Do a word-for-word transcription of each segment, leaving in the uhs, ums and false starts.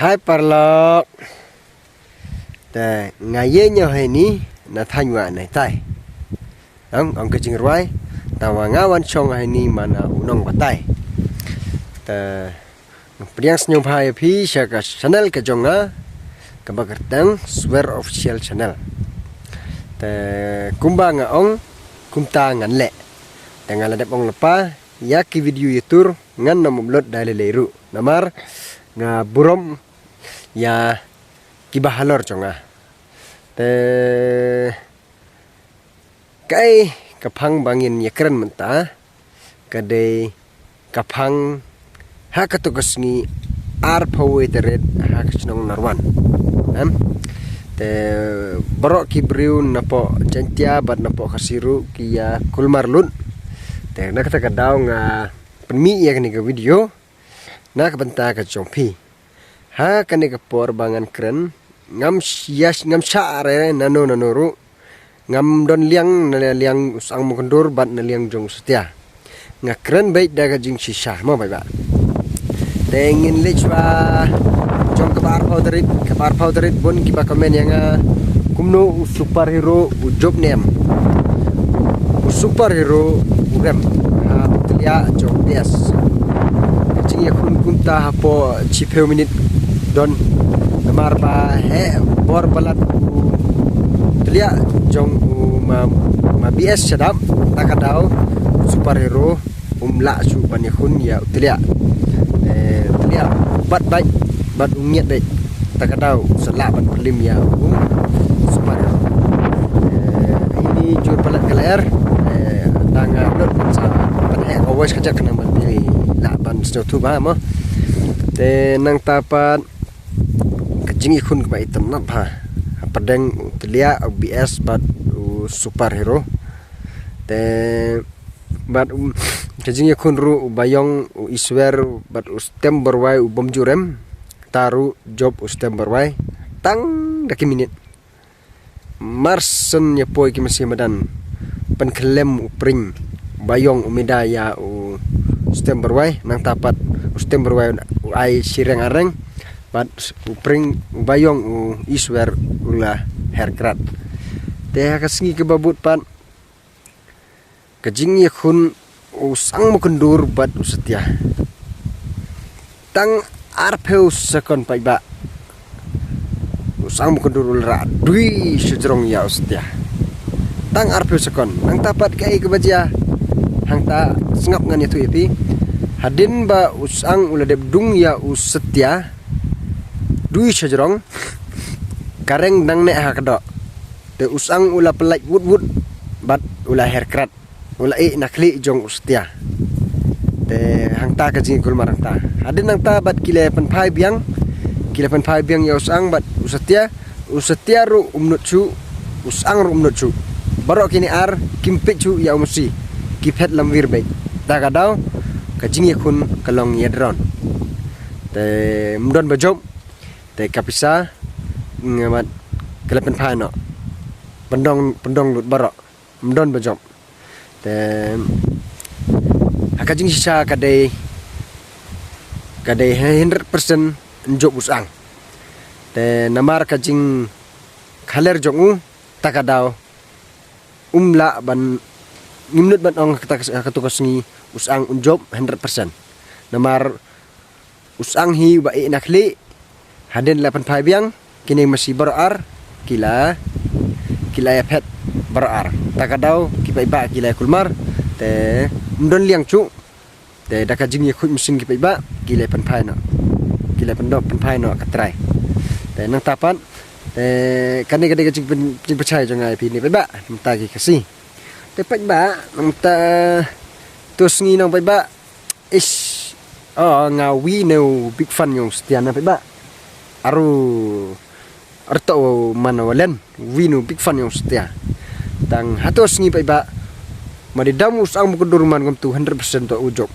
Hai paralok. Te nga ye ñiew heini na thaiñ wa neitai. Ong, ong ka jingrwai. Tangwa nga wan chong heini man u nongbatai. Te pdiang sñiawbha ya phi sha ka channel ka jong nga, kaba kyrteng Swer Official Channel. Te kumba nga ong, kumta ngan leh. Te nga la dep ong lypa ya ki video yatur, ngan ym upload da lei lei ruh. Namar nga burom ya kiba halor jong nga. Te kaei ka phang ba ngin ya kren mynta, ka dei ka phang ha katu ka sngi arphaw wei tarik ha ka chnong Narwan. Em? Te baroh ki briew napoh Jaintia bad napoh Khasi ruh ki ya kulmar lut. Te na kata ka daw nga pynmih ya kani ka video na ka bynta ka jong phi. Ha kani ka por ba ngan kren, ngam sh-, ya sh-, ngam shah re nano nano ruh, ngam don liang na liang u Sang Mukyndur bad na liang jong u Satia. Nga kren beit da ka jingshisha mo bha bha. Te ngin leit chwa jong kaba arphaw tarik, kaba arphaw tarik bun kiba comment ya nga kumno u superhero u jop ne em. U superhero u rem ha u tlia jong B S. Ka jingyakhun kumta hapoh chiphew minit don. Namar ba heh bor palat u tlia jong u ma, ma B S chadap, ta ka daw u superhero um lah shuh ban yakhun ya u tlia. Eh, u tlia u bat bait, bat u ngiat bait. Ta ka daw u sa lah ban pynlim ya u superhero. Eh, ini jur palat ka lyer. Eh, tang, ah, lut sa pynheh ka voice ka jak khnang ban phi lah ban sñiawthooh bha mo. Te nangta pat ka jingyakhun kaba itynnad bha hapdeng u tlia, u B S bad u superhero. Te bad, um, ka jingyakhun ruh u Bayong, u Iswer bad u Stem Borwai u bym ju rem. Ta ruh jop u Stem Borwai tang da ki minit. Marsen ya poi ki masi madan pynkhlem u Pring. Bayong u mih da ya u Stem Borwai, nangta pat u Stem Borwai u ai shireng areng, bad u Pring, u Bayong, u Iswer u la her krat. Te ha ka sngi kaba bud pat ka jingyakhun u Sang Mukyndur bad u Satia. Tang arphew second paidbah. U Sang Mukyndur u la rah dui shajrong ya u Satia. Tang arphew second. Nangta pat kaei kaba jia, hangta sngap ngan ïathuh ïa phi. Hadien ba u Sang u la dep dung ya u Satia dui shajrong, ka reng dang neh ha ka doh. Te u Sang u la pynlait wut wut bad u la her krat. U la ih na khlieh jong u Satia. Te hangta ka jingkulmar hangta. Hadien nangta bad ki la pynphai biang. Ki la pynphai biang ya u Sang bad u Satia. U Satia ruh um nud shuh, u Sang ruh um nud shuh. Baroh kini ar kim peit shuh ya u masi. Ki phet lamwir beit. Ta ka daw ka jingyakhun ka long ïadron. Te ym don ba jop. Te ka pisa, ngemat, ka la pynphai noh. Pyndong, pyndong lut baroh. Ym don ba jop. Te ha ka jingshisha ka dei, ka dei hundred percent yn jop u Sang. Te namar ka jingkhaler jong u, ta ka daw um lah ban, ngim nud ban ong ha kata ka, ha katu ka sngi u Sang un jop hundred percent. Namar u Sang hi uba ih na khlieh. Hadien la pynphai biang, kini masi baroh ar, ki la, ki la ïa phet baroh ar. Ta ka daw ki paidbah ki la ïa kulmar, te ym don liang shuh. Te da ka jingïakhuid mynsiem ki paidbah ki la pynphai noh. Ki la pyndon pynphai noh ka trai. Te nangta pat, te kane ka dei ka jingpyn, jingpynshai jong nga ïa phi ne paidbah, mynta ki Khasi. Te paidbah, mynta tu sngi nong paidbah, ish, oh, nga wi ne u big fan yong u Satia ne paidbah. Aru, aru toh u man u Alen, wi ne u big fan yong u Satia. Tang hatu sngi paidbah, ma di dam u Sang Mukyndur man kumtu hundred percent toh u jop.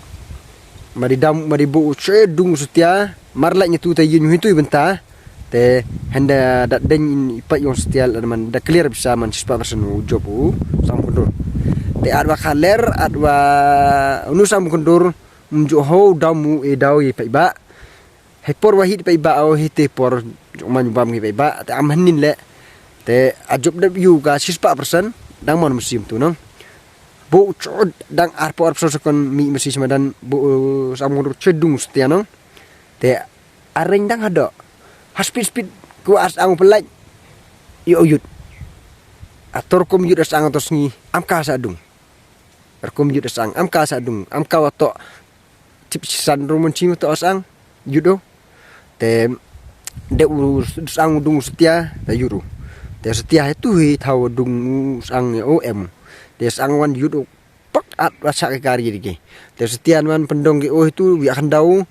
Ma di dam, ma di buh u che dung u Satia, mar lait ne tu te yin wi tu bynta. Te hynda da deng i pait yong u Satia la man da clear bisa man shispah percent u jop u Sang Mukyndur. Te atwa khaler, atwa unu Sang Mukyndur, um ju ho dam u e daw i paidbah. Hei por wa hit paidbah o, hei te por man bam ki paidbah, te am hanin le. Te a jop dep yu ka chispah percent, dang man musim tu nong. Bo chod dang ar por percent kon mi masi semadan, bo, uh, samur chedung setia nong. Te areng dang hado. Ha speed speed ku as ang pelaj. Yo yut. Ator kom yut as ang to sngi, am ka sa dung. Ar kom yut as ang, am ka sa dung, am ka wa to. Tip san rumun chim to as ang, yut o. Te, de u s-, as ang dung setia, te yut o. Te setia he tu hi thaw dung as ang o em. Te as ang wan yut o, pak at wa sa ke kari diki. Te setia man pendong ki o hi tu, wi akan dau.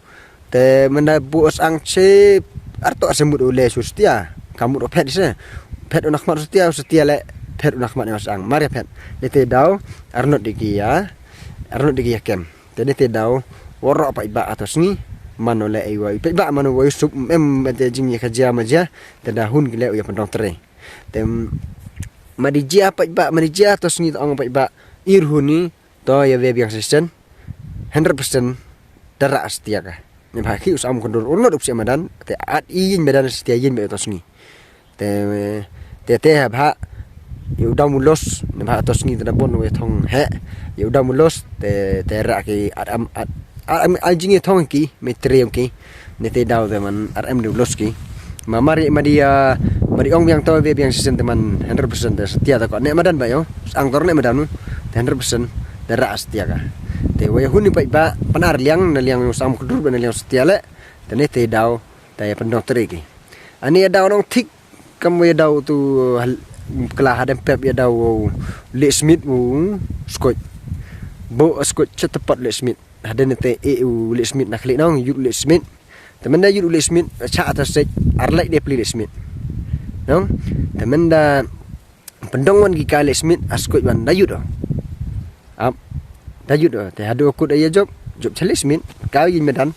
Te menda bo as ang che, ar to se mut o le su setia. Ka mut o phet se. Phet u nak mat setia, setia le, phet u nak mat as ang. Mar ya phet. Te te dau, ar not diki ya. Ar not diki ya kem. Te ne te dau, warok paidbah ato sngi, man o le ai wa, paidbah man o wa sup, em, te jing ya ka jia ma jia, te da hun ki le u ya pendong tre. Te, ma di jia paidbah, ma di jia ato sngi to ong paidbah, ir hun ni, to ya ve biang sesen, hundred percent, dara setia ka. Ni bha ki us am kundur, ur not up si madan, te at i yin madan setia yin be ato sngi. Te, te, te ha bha, ya u dau mulos, ne bha ato sngi te da bon we thong he, ya u dau mulos, te, te ra ki, at am, at, at am, at jing ya thong ki, me tre ki, ne te dau te man, at am de ulos ki. Ma mari, ma di, ah, ma di ong biang to, ve biang sesen te man, hundred percent te setia ta ko, ne madan ba yo, ang tor ne madan, te hundred percent, te ra setia ka. Te we hun ni paidbah, panar liang, na liang sam kudur, na liang setia le, te ne te dau, te ya pendong tre ki. Ani ya dau nong thik, kam we dau tu hal-, kla hadem pep ya dau le smit u skoj. Bo skoj chetepat le smit. Hadem te e u le smit na khli nong, yut le smit. Te menda yut le smit, cha ta sej, ar lai de pli le smit. Nong? Te menda pendong wan ki ka le smit, a skoj wan da yut o. Ap, da yut o. Te hadu kut ya jop, jop cha le smit, ka yin madan.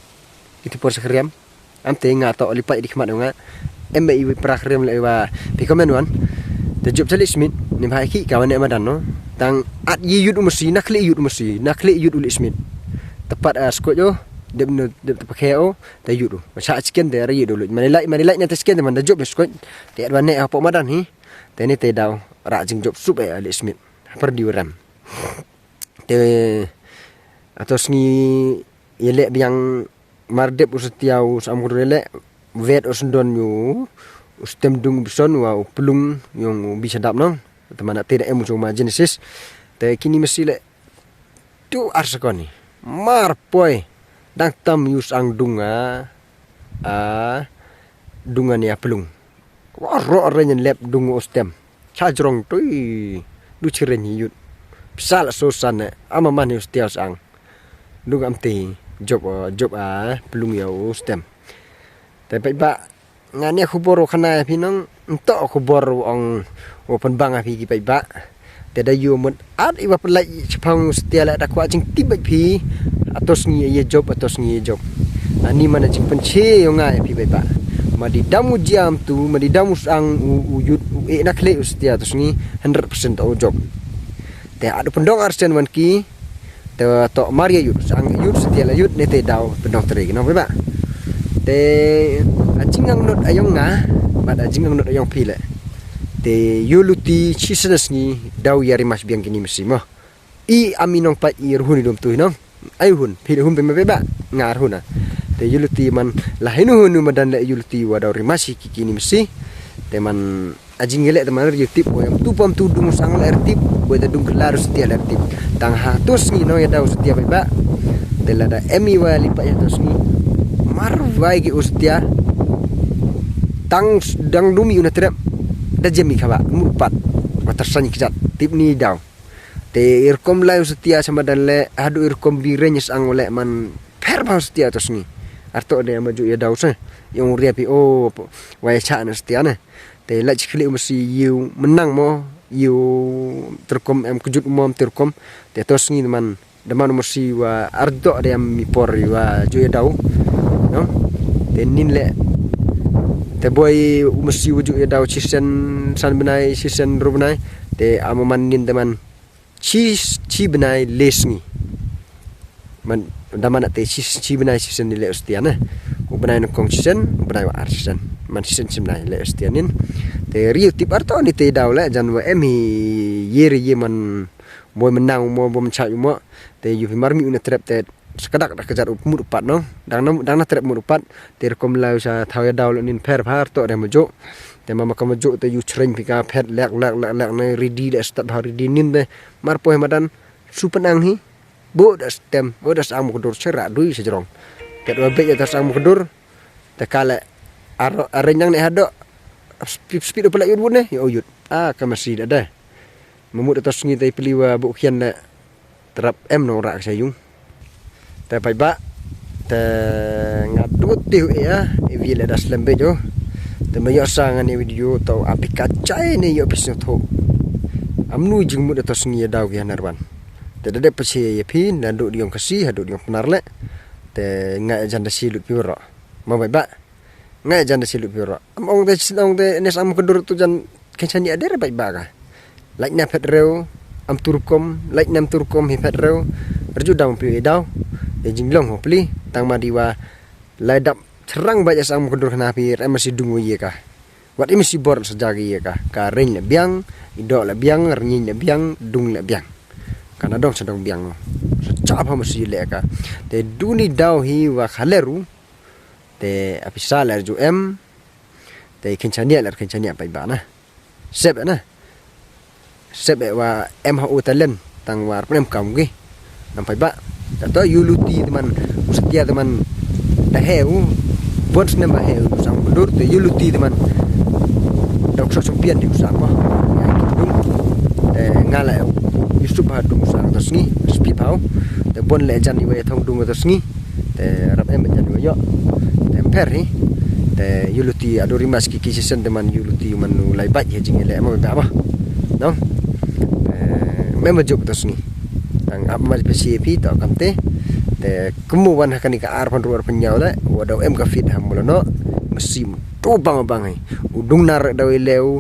Itu por sa kriam. Am te nga to lipai di khmat nga. Em ba i pra kriam le wa pi komen wan. Te jop cha le smit, ni bha ki ka wan ne madan no. Tang at yi yut u masi, na khli yut u masi, na khli yut u le smit. Tepat a skoj o, dep no, dep te pakhe o, te yut u. Masa chicken te ra yut u le. Mari lai, mari lai na te chicken te man da jop le skoj. Te at wan ne hapo madan hi. Te ni te dau, ra jing jop sup e le smit. Perdi u rem. Te ato sngi ya le biang mar dep u setia u sam kudur le, vet u sendon yu, u stem dung bison wa u pelung yong u bi sadap nong. Te man te da em u ma Genesis. Te kini masi le, tu ar sekon ni. Mar poi, dang tam yu sang dung a, a, dung a ni a pelung. Warok re nyen lep dung u stem. Cha jrong tui. Du chiren hi yut. Psal so san ne. Ama man hi u setia sang. Dung am te. Jop, uh, jop a pelung ya u stem. Te paidbah. Nga ne khubor u khana ya phi nong. Nto khubor u ong. U pynbang ya phi ki paidbah. Te da yu mut at i wa pelai chapang u setia le da kwah jingtip bait phi. Ato sngi ya jop, ato sngi ya jop. Ani man jingpynche yong nga ya phi paidbah. Ma di dam u jia tu, ma di dam u sang u, u yut, u e na khle u setia ato sngi, hundred percent u jop. Te adu pendong ar sen wan ki, te to mar ya yut, sang yut setia le yut ne te dau pendong tre ki nong paidbah. Te a jingang not ayong nga, bad a jingang not ayong phi le. Te yu luti chi sena sngi dau ya rimas biang kini masi mo. I ami nong pat i ruhun i dom tu hi nong. Ai hun, phi ruhun pe ma paidbah, nga ruhun a. Te yu luti man la hinu hunu madan le yu luti wa dau rimas hi ki kini masi. Te man a jingele te man ri tip, wa yam tu pam tu dung sang le ri tip, wa da dung kela ru setia le ri tip. Tang ha tu sngi nong ya dau setia paidbah. Te la da em i wa lipa ya tu sngi. Mar wai ki u setia. Tang s-, dang dumi u na trep. Da jem i khaba, murpat. Wa tarsan i kjat. Tip ni dau. Te i rukom lai u setia sa madan le, hadu i rukom bi renyes ang le man pher bha u setia tu sngi. Arto de ama ju ya dau se. Yong ria pi o, po, wa ya cha na setia ne. Te la chi khle u masi yu menang mo, yu te rukom em kjut mo te rukom. Te tu sngi man, da man u masi wa arto de am mi por wa ju ya dau. No? Te nin le, te boi u masi wa ju ya dau chi sen san benai, chi sen ru benai. Te ama man nin te man chi, chi benai le sngi. Man, da man te chi, chi benai chi sen ni le u setia ne. U Bnai na kong sisen, bnai wa ar sisen. Man sisen sim nai le estianin. Te riu tip ar to ni te daw le, jan wa em hi ye re ye man boi man nang mo, boi man chai mo. Te yu phi mar mi u na trep te sakadak da kajar u mut u pat no. Dang na, dang na trep mut u pat. Te rukom lai sa thaw ya daw le nin pher phar to re mo jo. Te mama ka mo jo te yu chreng phi ka phet lek, lek, lek, lek ne ridi le stad ha ridi nin te. Mar poi madan, su penang hi. Bo da stem, bo da sang mo kedur chera dui sejrong. Ket wa bek ya da sang mo kedur. Te kale, aro, are nyang ne hado. Speed, speed u pala yut wut ne, yo yut. Ah, ka masi da da. Mamut atas sngi te peli wa bo khian le. Terap em no ra ka sayung. Te pai ba. Te nga dut ti hu ya, e wi le da slem be jo. Te ma yo sa nga ni video to api ka chai ne yo pis no tho. Amnu jingmut atas sngi ya daw ki hanar wan. Te da dep pasi ya phi, na duk diong kasi, ha duk diong penar le. Te nga jan da si lut pi waro. Ma bai ba. Nga jan da si lut pi waro. Am ong te, sin ong te, nes am kedur tu jan, ken chani ader bai ba ka. Laik na phet reu, am turkom, laik na am turkom hi phet reu. Rju dam pi e daw. E jinglong ho pli, tang ma di wa, lai dap, cherang bai ya sang kedur khana pi, em si dung ye ka. Wat em si bor sa jagi ye ka. Ka ring le biang, ido le biang, ring le biang, dung le biang. Kana dong sa dong biang no. Sa chap ha masi le ka. Te duni daw hi wa khaleru. Te apisa le ju em. Te khin chania le khin chania pai ba na. Sep na. Sep wa em ha u talent. Tang wa rpnem kam ki. Nam pai ba. Ta to yu luti teman. U setia teman. Da he u. Bon snem ba he u sang kedur te yu luti teman. Dok sok sumpian di u sang ba. Te nga la Yusuf ha dung sang atas sngi. Spi pau. Te bon le jan iwa thong dung atas sngi. Te rap em jan iwa yo. Te em pher hi. Te yu luti adu rimas ki ki sisen teman yu luti man u lai bait he jing le mo ba ba. No? Te mem jop atas sngi. Tang ap ma pesi phi to kam te. Te kemu wan ha kani ka ar phan ruar phan nyaw le. Wa daw em ka fit ha mulo no. Masi tu bang bang hi. U dung nar daw i leu.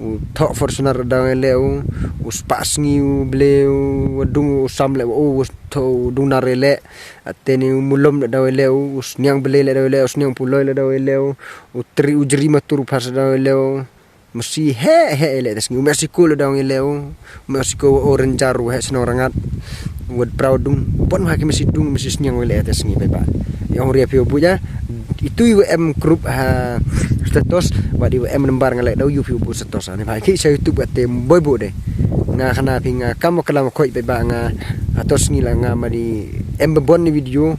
U thok Fortuner daw i leu. U spa sngi u bleu. Wa dung u sam le u u thok u dung nar le. Ate ni u mulom le daw i leu. U sniang ble le daw i leu. U sniang puloi le daw i leu. U tri u jri matur pas daw i leu. Masi he, he, le atas sngi. U Mexico le daw i leu. U Mexico wa orange jar u he snong rangat. Wat proud dung. Pon ha ki masi dung, masi sniang le atas sngi pai ba. Yong ria phi u bu ja. Itu iwa em group ha status. Wat iwa em number nga le daw yu phi u bu status. Ani ba ki sa YouTube ate boi bu de. Nga khana phi nga kam wa kalam khoi pai ba nga. Atas sngi la nga ma di em ba bon ni video.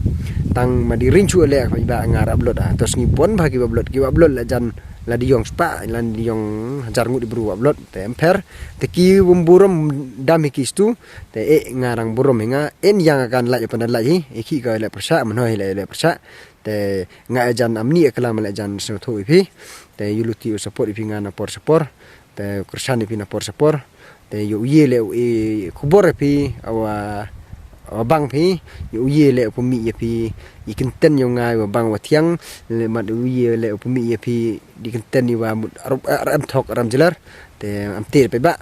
Tang ma di rinchu le pai ba nga upload. Atas sngi bon ba ki upload. Ki upload la jan la di yong spa, la di yong hajar ngut di bru upload, te em pher, te ki wum burom dam hi ki stu, te e nga rang burom hi nga, en yang kan la pan la hi, e ki ka le persa, man hoi le le persa, te nga e jan amni e kalam le jan so tho i phi, te yu luti u support i phi nga na por support, te kersan i phi na por support, Te yow ye le u e khubor ya phi, awa, awa bang phi, yow ye le u pynmih ya phi, i kynten yong nga, wa bang wa thiang, le mat u ye le u pynmih ya phi, di kynten i wa mut aram, aram thok, aram jylliew, te am te phi ba.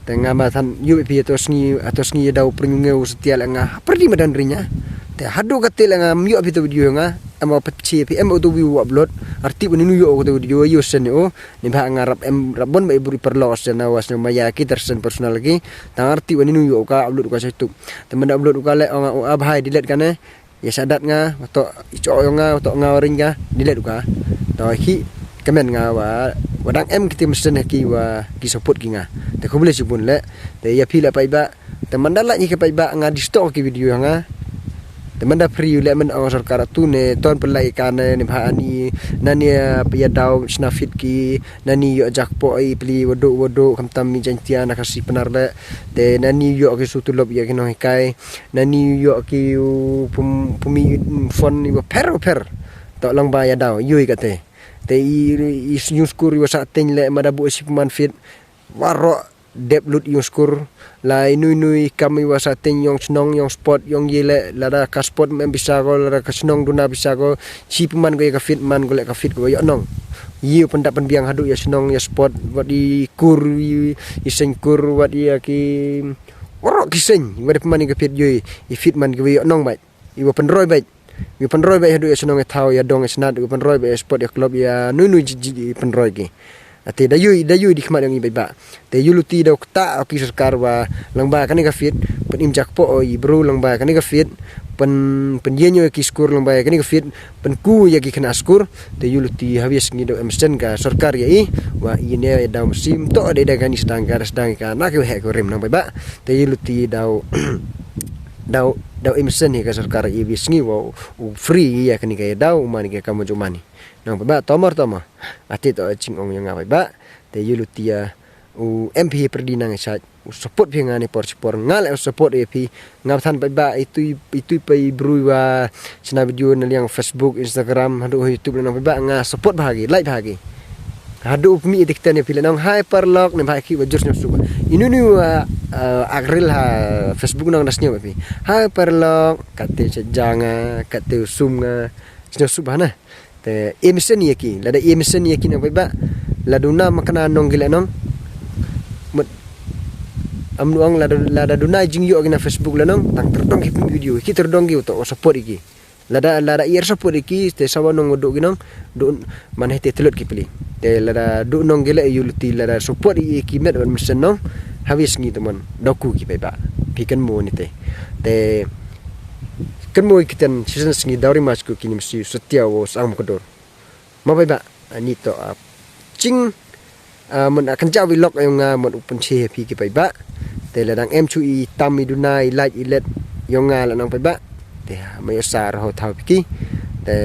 Te nga ma than, yow phi ato sngi, ato sngi ya daw pyrngu ngew setia le nga, pyrdi madan riñ ya. Te hadu kate le nga, am yow phi to video nga, am wa pynchi phi, am wa to view wa upload, arti wa ni nu yow ko to video, yow sen yow, Neibhah nga rap em, rap bon ba i bru i paralok sien na wa sien maya ki ter sien personal ki. Tang arti wa ni nu yow ka upload ka sa YouTube. Te man da upload ka le ong nga, "O, ah, bhai, delete ka ne." Ya sa dat nga, wa toh i cho yong nga, wa toh nga wa riñ ka, delete ka. Toh ki, comment nga wa, wa dang em ki te mesen ki wa, ki support ki nga. Te khublei chibun le. Te ya phi le phi ba, Te man da lait hi ka paidbah nga di stok ki video ha nga. Te man da free u le man ong sorkar tu ne ton pynlait ka ne, neibhah ani, nani, ah, pia daw sna fit ki, nani yoh jackpot i pli wadu wadu khamtam i Jaintia na Khasi Pnar le. Te nani yoh ki su tulop ya ki nonghikai, nani yoh ki u pum, pumi, mm, phone i wa pher wa pher. To lang ba ya daw, yui kate. Te i, i yung skur i wa sa teng le ma da bu si pynman fit. Waroh dep lut yung skur, la i nui nui kam i wa sa teng yong chnong, yong sport, yong ye le, lada ka sport mem bisa ko, lada ka chnong duna bisa ko, chi pynman ko ya ka fit, man ko le ka fit ko yoh nong. Ye pyndap pynbiang hadu ya chnong, ya sport, wat i kur, i, i seng kur, wat i ya ki, waroh ki seng, wat i pynman i ka fit yoi, i fit man ki wa yoh nong bait, i wa pynroi bait. Wi pynroi bha hadooh ya chnong ya thaw, ya dong ya snat, wi pynroi bha ya sport ya club ya nui nui jit jit i pynroi ki. Ate da yui, da yui di khmat yong i bha bha. Te yooluti daw ktah o ki sorkar wa lyngba kani ka field, pynim jakpoh o i bru lyngba kani ka field, pyn, pynyeñ o ya ki skur lyngba kani ka field, pynku ya ki khynnah skur. Te yooluti hawi sngi daw em sen ka sorkar ya i, wa i ne daw masi ym toh de da kani sdang ka, sdang ka na ki waheh ki warim nong bha bha. Te yooluti daw, daw, daw em sen hi ka sorkar ya i hawi sngi wa u free ya kani ka ya daw u man ki ka mo ju man i. Nong bha bha, tomor tomor. Ate toh chingong yong nga bha bha. Te yooluti ya u em phi pyrdi nang i sait, u support phi nga ni por chi por, nga le u support ya phi. Nga than bha bha, itu, itu pa i bru wa chna video na liang Facebook, Instagram, hadooh YouTube le nong bha bha, nga support bha ki, like bha ki. Hadooh pynmih i dikten ya phi le nong, hai paralok, ne bha ki wa jur sñiawsuk. Inu ni wa, uh, agril ha Facebook nong da sñiaw phi. Hai paralok, kate cha janga, kate u sum nga, sñiawsuk bha na. Te em sen ya ki, lada em sen ya ki nong bha bha, lada u na makna nong ki le nong. Mut, am nu ong lada, lada du na jingyoh ki na Facebook le nong, tang tyrdong ki pynmih video, ki tyrdong ki u toh u support ya ki. Lada, lada i support ya ki, te sawa nong u dooh ki nong, dooh man hi te tylot ki pli. Te lada dooh nong ki le yooluti lada support ya ki met wan mesen nong, hawi sngi te man, daw ku ki bha bha. Phi kynmaw ni te. Te kynmaw i kiten, sisen sngi daw ri mas ku ki ni masi satia wa sang mukdur. Mo bha bha, ani toh, ah, ching, ah, mon a kynja vlog yong nga mon u pynche ya phi ki bha bha. Te lada em chu i tam i duna i like i let yong nga le nong bha bha. Te, ah, mo ya sar ho thaw phi ki. Te,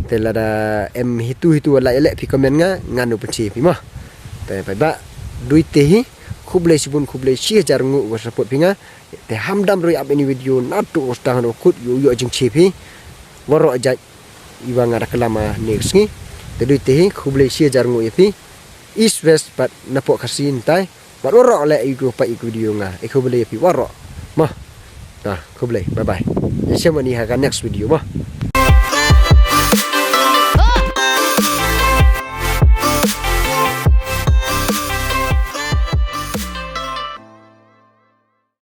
te lada em hitu hitu wa like le phi comment nga, ngan u pynche phi mo. Te bha bha, dui te hi, khublei chibun, khublei chi hajar ngut wa support phi nga. Te ham dam roi ap ini video, na tu u sdang hadooh kut, yow yoh jingche phi. Waroh jait, iwa nga da klam a ne ka sngi. Te dui te hi, khublei chi hajar ngut ya phi. East West pat na poh Khasi ntai. Wat waroh le i ko pa i ko video nga. I khublei ya phi waroh. Mo. Ah, khublei. Bye bye. Ya chem ani ha ka next video mo.